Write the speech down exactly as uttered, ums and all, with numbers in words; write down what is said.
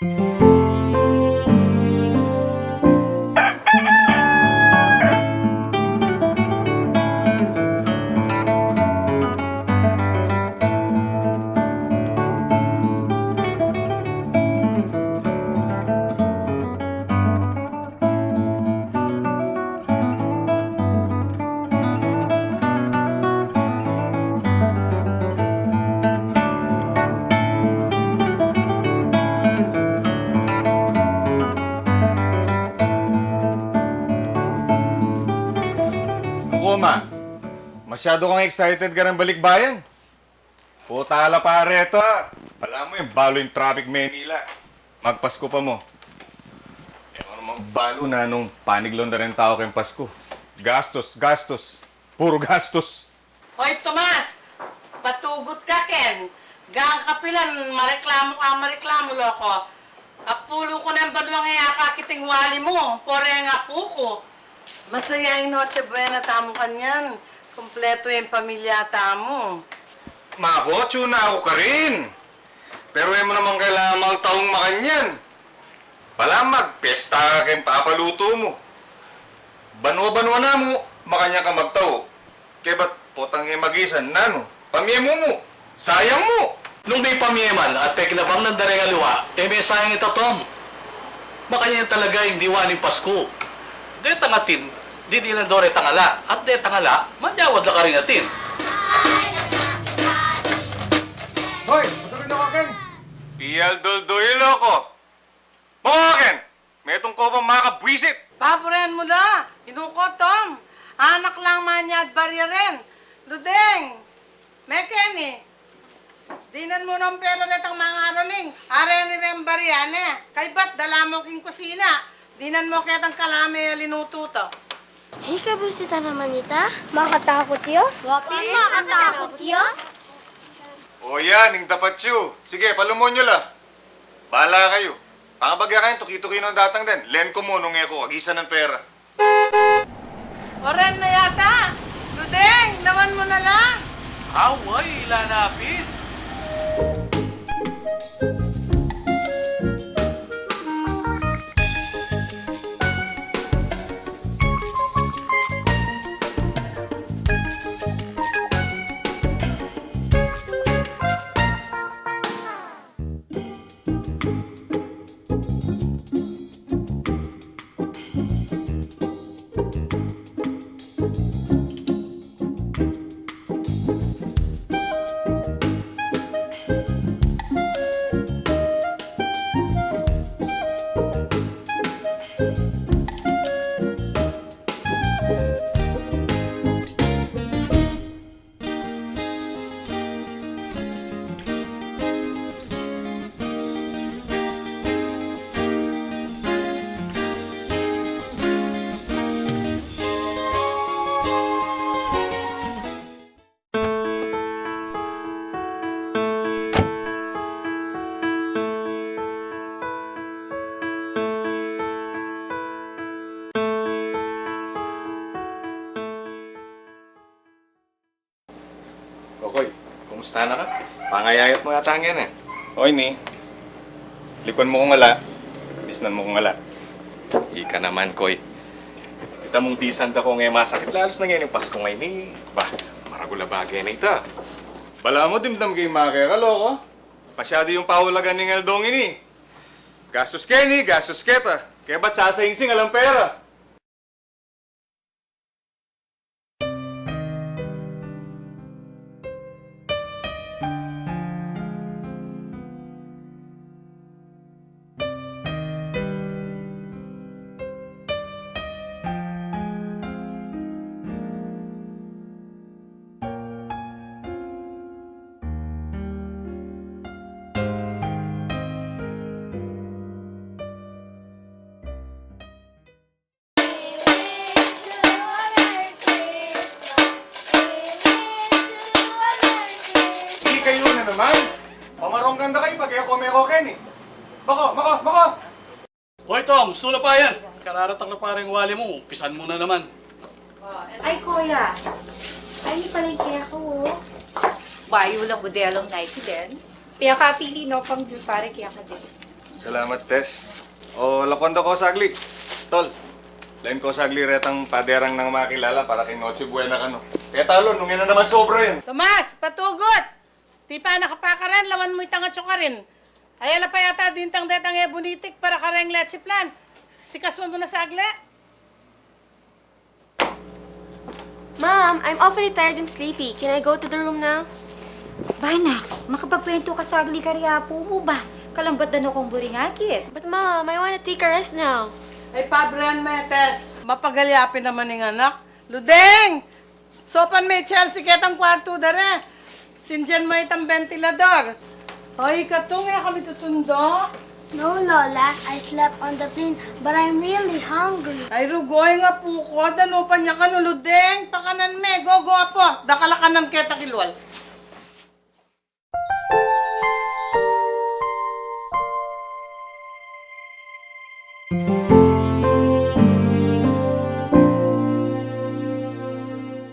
Naku, ma. Masyadu kang excited kareng balikbayan. Puta la, pare, ta. Balamu e balu ing traffic Manila. Magpasku pa mu. E ku naman balu nanung paniglon da reng tau keng Pasku. Gastus, gastus. Puru gastus. Hoy, Tomas! Patugut ka ken. Gang kapilan, mareklamu ka, mareklamu, loko. Apulu ku neng banua e akakiting wali mu, pore ing apu ku. Masaya ing Noche Buena tamu kanyan. Kumpletu ing pamilya tamu. Maku, atyu na ku karin. Pero e mu naman kailangan magtaung makanyan. Balamu magpesta ka keng papalutu mu. Banua-banua na mu, makanyan ka magtau. Kebat potang e magisan, nanu? Pamie mu mu. Sayang mu. Nung mipamie man at pekinabang na da reng aliwa, e mesayang ita, Tom. Makanyan talaga ing diwa ning Pasku. Detang atin, didinan do retang ala, at detang ala, manyawad la karing atin. Hoy, patuloy na ka ken. Pial dulduy, loko. Mako ken! Metung ko pang makabwisit! Paburen mu la! Inuko, Tom! Anak lang manyad barya ren! Ludeng! Mekeni! Dinan mu nong pera retang mangaruling! Areni reng barya ne! Kaybat dala mu king kusina! Dinan mu ketang kalame a linutu ta! Ay, kabwisitan naman ita! Makatakut ya! Wa pin makatakut ya! O yan, ing dapat yu! Sige, palumon yu la! Bala kayu. Pangabagya kayu, tuki-tuki nong datang den. Len ku mu nung e ku agisan ing pera. Oren na yata. Ludeng, lawan mu na la. Away, ila na pin. O, Koy, kumusta na ka? Pangayayat mu yata ngeni e. Oy, ni. Likuan mu kung ala. Bisnan mu kung ala. Ika naman, Koy. Kita mung disan da kung e masakit, lalus na ngeni Pasku ngeni. Ba, maragul a bage na ita. Balamu dimdam ke ing makekalo ku. Masyadu yung paulagan ning aldong ini. Gastus keni, gastus keta. Kebat sasaingsing alang pera. Ikayu na naman. Pamarong kanda kayu pag e ku meko keni. Mako, mako, mako! Hoy, Tom, sula pa yan. Kararatak na pa ring wali mu. Umpisan mu na naman. Ay, kuya. Ay, palengke ku, o. Bayu lang modelong Nike den. Piyakapili no pang Jupare kaya ka din. Salamat, Tess. O, lakuan da ko sagli. Tol, lain ko sagli retang paderang nang makilala para king Noche Buena kanu. Kaya talo, nung yan na naman sobra yan. Tomas, patugut! Tipa na ka pa karin, lawan mu itang atsu karin. Ay, ala pa yata dintang detang e bunitik para kareng leche flan. Sikasuan mu na sagli. Mom, I'm awfully tired and sleepy. Can I go to the room now? Bay, nak, makapagkwentu ka sagli kari apu mu ba? Kalambat da no kung buring akit. But Mom, I want to take a rest now. Ay, pabren me, Tess. Mapagal ya pin naman ing anak. Ludeng! Sopan me i Chelsea ketang kwartu da re. Sindian me itang bentilador. Ay, katung e kami tutundo. No, Lola, I slept on the plane, but I'm really hungry. Ay, rugoy nga puko, danupan ya kanu, Ludeng. Pakanan me, gogo apo. Dakal a kanan keta kilwal.